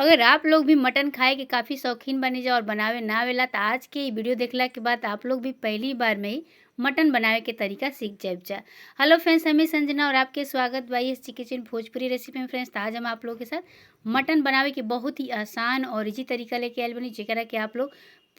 अगर आप लोग भी मटन खाए के काफ़ी शौकीन बनी जा और बनावे ना आवेला त आज के ई वीडियो देखला के बाद आप लोग भी पहली बार में ही मटन बनावे के तरीका सीख जाइब जा। हेलो फ्रेंड्स, हमें संजना और आपके स्वागत बा S G kitchen Bhojpuri recipe में। फ्रेंड्स, आज हम आप लोग के साथ मटन बनावे के बहुत ही आसान और इजी तरीका लेके आयल बनी, जेकरा के आप लोग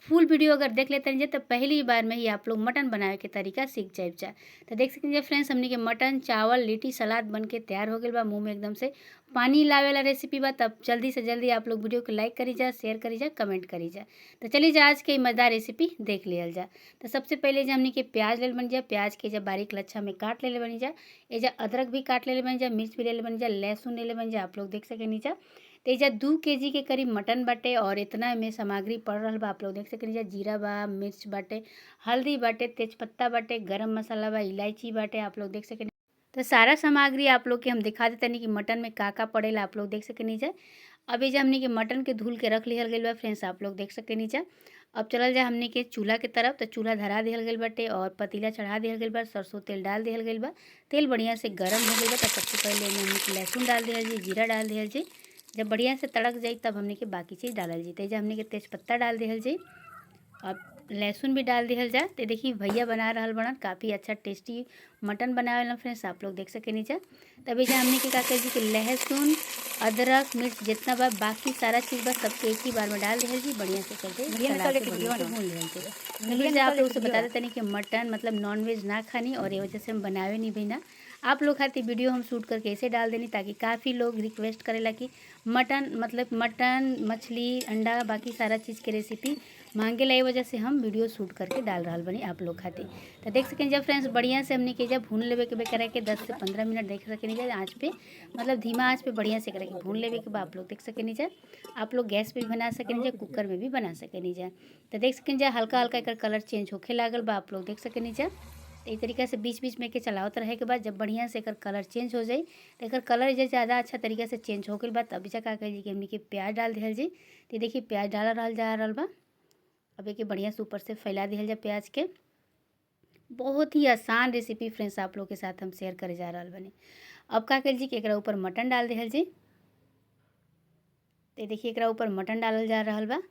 फुल वीडियो अगर देख लेते हैं तो पहली बार में ही आप लोग मटन बनावे के तरीका सीख जाइब जा। तो देख सकते हैं फ्रेंड्स, हमने के मटन चावल लिट्टी सलाद बन के तैयार हो गया बा। मुँह में एकदम से पानी लावे वाला रेसिपी बा। तब जल्दी से जल्दी आप लोग वीडियो को लाइक करी जा, शेयर करी जा, कमेंट करी जा। तो चलिए जा आज के मज़ेदार रेसिपी देख लियल जा। तो सबसे पहले जो हमने के प्याज ले बन जा, प्याज के जब बारीक लच्छा में काट ले बनी जा, एजा अदरक भी काट ले बन जा, मिर्च भी ले बन जा, लहसुन ले बन जा, आप लोग देख सके नीचा। तो एजा 2 केजी के करीब मटन बाटे और इतना में सामग्री पड़ रहा बा, आप लोग देख सकें। जीरा बा, मिर्च बाटे, हल्दी बाटे, तेजपत्ता बाटे, गरम मसाला बा, इलायची बाटे, आप लोग देख सकें। तो सारा सामग्री आप लोग के हम दिखा देते कि मटन में का का पड़ेला, आप लोग देख सकें जा। अब एजा हमने के मटन के धुल के रख लिहल गइल बा फ्रेंड्स, आप लोग देख सकें जा। अब चलल जाए हमने के चूल्हा के तरफ। तो चूल्हा धरा दिहल गइल बाटे और पतीला चढ़ा दिहल गइल बा, सरसों तेल डाल दिहल गइल बा। तेल बढ़िया से गर्म हो गइल बा। तो सबसे पहले एमे हमने के लहसुन डाल दिहल जी, जीरा डाल दिहल जी। जब बढ़िया से तड़क जाई तब हमने के बाकी चीज़ डालल जी। तो एजा हमने के तेजपत्ता डाल दिहल जी और लहसुन भी डाल दिहल जा। तो देखिए भैया बना रहल बड़न, काफ़ी अच्छा टेस्टी मटन बनावेलन फ्रेंड्स, आप लोग देख सकेनी जा। तब एजा हमने के का करी कि लहसुन अदरक मिर्च जितना बा बाकी सारा चीज़ बा सबके एक ही बार में डाल दिहल जी। बढ़िया से करके चला के बढ़िया से भून लिहल जी। फिर से आप लोग से बता देते कि मटन मतलब नॉन वेज ना खानी और ये वजह से हम बनावे नहीं भी ना। आप लोग खातिर वीडियो हम शूट करके ऐसे डाल देनी ताकि काफ़ी लोग रिक्वेस्ट करेला कि मटन मतलब मटन मछली अंडा बाकी सारा चीज़ के रेसिपी मांगे ला, वजह से हम वीडियो शूट करके डाल रहा बनी आप लोग खातिर। तो देख सकें जब फ्रेंड्स बढ़िया से हमने के जब भून लेवे के करा के 10 से 15 मिनट देख सकें जा आँच पे, मतलब धीमा आँच पे बढ़िया से करा के भून लेवे के बाद आप लोग देख सकें जा। आप लोग गैस पे भी बना सकें जा, कुकर में भी बना सकें जा। तो देख सकें जा हल्का हल्का एकर कलर चेंज होखे लागल बा, आप लोग देख सकें जा। तो इस तरीका से बीच बीच में के चलावत रहे के बाद जब बढ़िया से एकर कलर चेंज हो जाए, तो एकर कलर जे ज़्यादा अच्छा तरीका से चेंज हो गई बा तब जा का कही कि हमनी के प्याज डाल दिहल जी। तो देखिए प्याज डाल रहल जा रहल बा। अब एके बढ़िया से ऊपर से फैला दिहल जा प्याज के। बहुत ही आसान रेसिपी फ्रेंड्स आप लोग के साथ हम शेयर करे जा रहल बनी। अब का कही कि एकरा ऊपर मटन डाल दिहल जी। तो देखिए एकरा ऊपर मटन डालल जा रहल बा।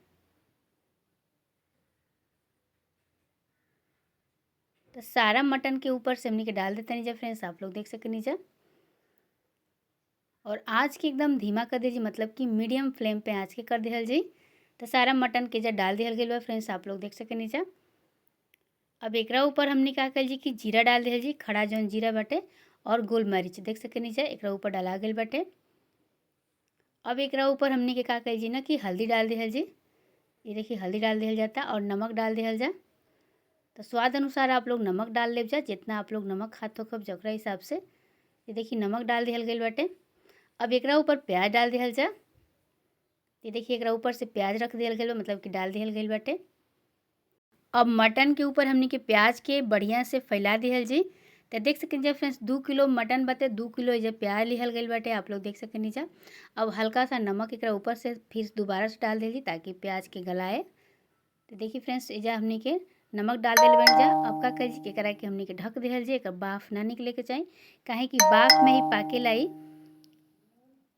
तो सारा मटन के ऊपर से हमनी के डाल देते हैं फ्रेंड्स, आप लोग देख सकें जा। और आँच के एकदम धीमा कर दीजिए, मतलब कि मीडियम फ्लेम पे आँच के कर दिहल जी। तो सारा मटन के जा डाल दिहल गइल बा फ्रेंड्स, आप लोग देख सकें जा। अब एकरा ऊपर हमने का कल जी कि जीरा डाल दिहल जी, खड़ा जौन जीरा बाटे और गोल मरीच देख सकें जा, एकरा ऊपर डाला गइल बाटे। अब एकरा ऊपर हमने के का कल जी ना कि हल्दी डाल दिहल जी। ये देखिए हल्दी डाल दिहल जाता और नमक डाल दिहल जा। तो स्वाद अनुसार आप लोग नमक डाल ले जा, जितना आप लोग नमक खाते हो जकरा हिसाब से। ये देखिए नमक डाल दिहल गइल बाटे। अब एकरा ऊपर प्याज डाल दिहल जा। ये देखिए एकरा ऊपर से प्याज रख दिहल गइल बा, मतलब कि डाल दिहल गइल बाटे। अब मटन के ऊपर हमने के प्याज के बढ़िया से फैला दिहल जी। तो देख सकें जा फ्रेंड्स, 2 किलो मटन बाटे, 2 किलो एजा प्याज लिहल गइल बाटे, आप लोग देख सकें जा। अब हल्का सा नमक एकरा ऊपर से फिर दोबारा से डाल दिहल जी ताकि प्याज के गलाए। तो देखिए फ्रेंड्स एजा हमने के नमक डाल दिल बन जा। अब का करी के एकरा के हमने के ढक दिहल जी, एकर बाफ ना निकले के चाही, काहे कि बाफ में ही पाके लाई।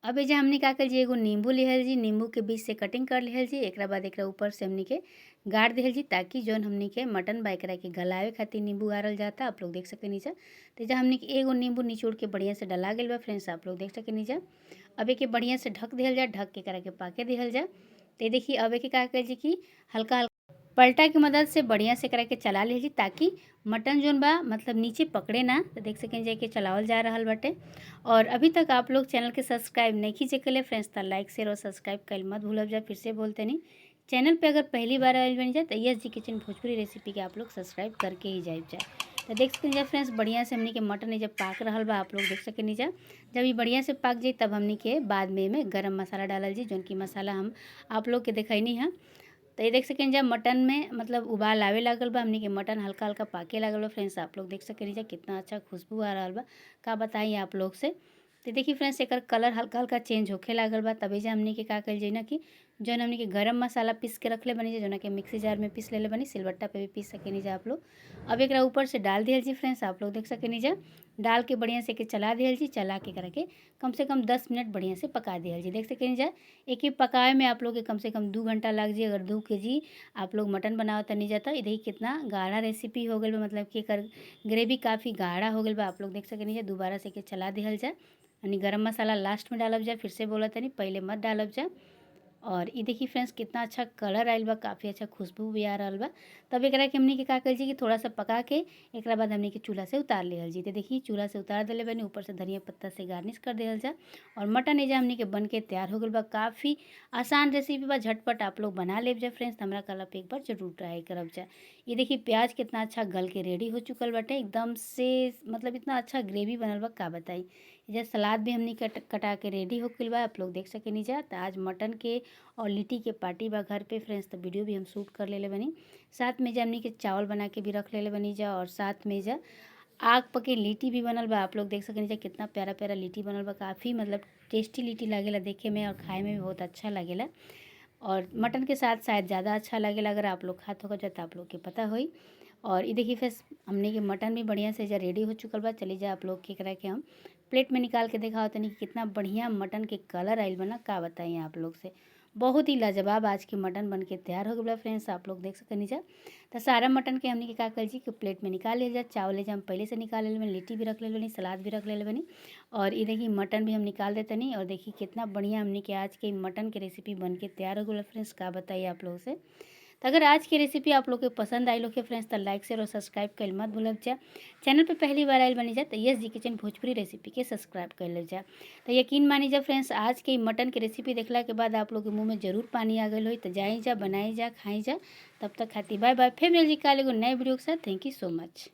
अब एजा हमने का करी एगो नींबू लिहल जी, नींबू के बीच से कटिंग कर लिहल जी। एकरा बाद एकरा ऊपर से हमने के गाड़ दिहल जी ताकि जौन हमने के मटन बा एकरा के गलावे खातिर नींबू गाड़ल जाता, आप लोग देख सकें जा। तो एजा हमने के एगो नींबू निचोड़ के बढ़िया से डला गइल बा फ्रेंड्स, आप लोग देख सकें जा। अब एके बढ़िया से ढक दिहल जा, ढक के एकरा के पाके दिहल जा। तो देखिए अब एके का करी कि हल्का हल्का पलटा की मदद से बढ़िया से एकरा के चला लीजिए ताकि मटन जोन बा मतलब नीचे पकड़े ना। तो देख सकें जाए कि चलावल जा रहा बाटे। और अभी तक आप लोग चैनल के सब्सक्राइब नहीं कीजिए के फ्रेंड्स, तो लाइक शेयर और सब्सक्राइब कर मत भूलब जा। फिर से बोलते नहीं, चैनल पे अगर पहली बार आयल बन जाए तो S G kitchen Bhojpuri recipe के आप लोग सब्सक्राइब करके ही जाए जाए। तो देख सकें जा फ्रेंड्स बढ़िया से हमने के मटन जब पाक रहा बा, आप लोग देख सकें जा। जब ये बढ़िया से पाक जाए तब हमने के बाद में एमे गरम मसाला डालल जी, जौन की मसाला हम आप लोग के देखैनी है। तो ये देख सकें जा मटन में मतलब उबाल आवे लागल बा, हमने के मटन हल्का हल्का पाके लागल बा फ्रेंड्स, आप लोग देख सकें जा कितना अच्छा खुशबू आ रहा बा, का बताइए आप लोग से। तो देखिए फ्रेंड्स एकर कलर हल्का हल्का चेंज होखे लागल बा। तभी जा हमने के का कल जाए ना कि जौन हमने के गरम मसाला पीस के रखले बनी जा, जौन के मिक्सी जार में पीस लेले बनी, सिलबट्टा पे भी पीस सकेनी जा आप लोग। अब एकरा ऊपर से डाल दिहल जी फ्रेंड्स, आप लोग देख सकेनी जा। डाल के बढ़िया से एके चला दिहल जी। चला के एकरा के कम से कम 10 मिनट बढ़िया से पका दिहल जी। देख सकेनी जा एके पकावे में आप लोग के कम से कम 2 घंटा लाग जी। अगर 2 केजी आप लोग मटन बनावत तनी जा त ई देखी कितना गाढ़ा रेसिपी हो गइल बा, मतलब कि एकर ग्रेवी काफ़ी गाढ़ा हो गइल बा। आप लोग देख सकेनी जा। दोबारा से एके चला दिहल जा। यानी गरम मसाला लास्ट में डालब जा, फिर से बोलत तनी पहले मत डालब जा। और ये देखिए फ्रेंड्स कितना अच्छा कलर आइल बा, काफ़ी अच्छा खुशबू भी आ रहल बा। तब एकरा के हमनी के का कइल जी कि थोड़ा सा पका के एकरा बाद हमनी के चूल्हा से उतार लिहल जी। तो देखिए चूल्हा से उतार देले बानी, ऊपर से धनिया पत्ता से गार्निश कर दिहल जा और मटन एजा हमनी के बन के तैयार हो गइल बा। काफ़ी आसान रेसिपी बा, झटपट आप लोग बना लेब जा फ्रेंड्स। हमरा कल आप एक बार जरूर ट्राई करब जा। ये देखिए प्याज कितना अच्छा गल के रेडी हो चुकल बाटे, एकदम से मतलब इतना अच्छा ग्रेवी बनल बा का बताई। इधर सलाद भी हमनी कटा के रेडी हो गइल बा, आप लोग देख सकेनी जा। तो आज मटन के और लिट्टी के पार्टी बा घर पे फ्रेंड्स, तो वीडियो भी हम शूट कर लेले बनी। साथ में जा हमनी के चावल बना के भी रख लेले बनी जा और साथ में जा आग पके लिट्टी भी बनल बा। आप लोग देख सकेनी जा कितना प्यारा प्यारा लिट्टी बनल बा, काफ़ी मतलब टेस्टी लिट्टी लागेला देखे में और खाए में भी बहुत अच्छा लागेला। और मटन के साथ शायद ज़्यादा अच्छा लागेला, अगर आप लोग खात हो तो आप लोग के पता होई। और ये देखिए फ्रेंड्स हमने के मटन भी बढ़िया से जा रेडी हो चुकल बा। चली जा आप लोग के एकरा के हम प्लेट में निकाल के दिखाओ तनी कि कितना बढ़िया मटन के कलर आइल बा ना, का बताई आप लोग से। बहुत ही लाजवाब आज के मटन बन के तैयार हो गया फ्रेंड्स, आप लोग देख सकनी जा। तो सारा मटन के हमने के का कर जी कि प्लेट में निकाल लिया जा। चावल जा हम पहले से निकाल ले बनी, लिट्टी भी रख ले बनी, सलाद भी रख ले बनी और ये देखिए मटन भी हम निकाल देते नहीं। और देखिए कितना बढ़िया हमने के आज के मटन के रेसिपी बन के तैयार हो गया फ्रेंड्स, का बताइए आप लोगों से। तो अगर आज की रेसिपी आप लोग के पसंद आई लोग के फ्रेंड्स तो लाइक शेयर और सब्सक्राइब कर मत भूलब जा। चैनल पे पहली बार आयल बनी जा तो यस जी किचन भोजपुरी रेसिपी के सब्सक्राइब कर ले जा। तो यकीन मानी जा फ्रेंड्स आज के मटन के रेसिपी देखला के बाद आप लोग के मुँह में जरूर पानी आ गई हो। तो जाई जा, बनाई जा, खाई जा। तब तक खाती बाय बाय, फिर मिल जी काल एगो नए वीडियो के साथ। Thank you so much.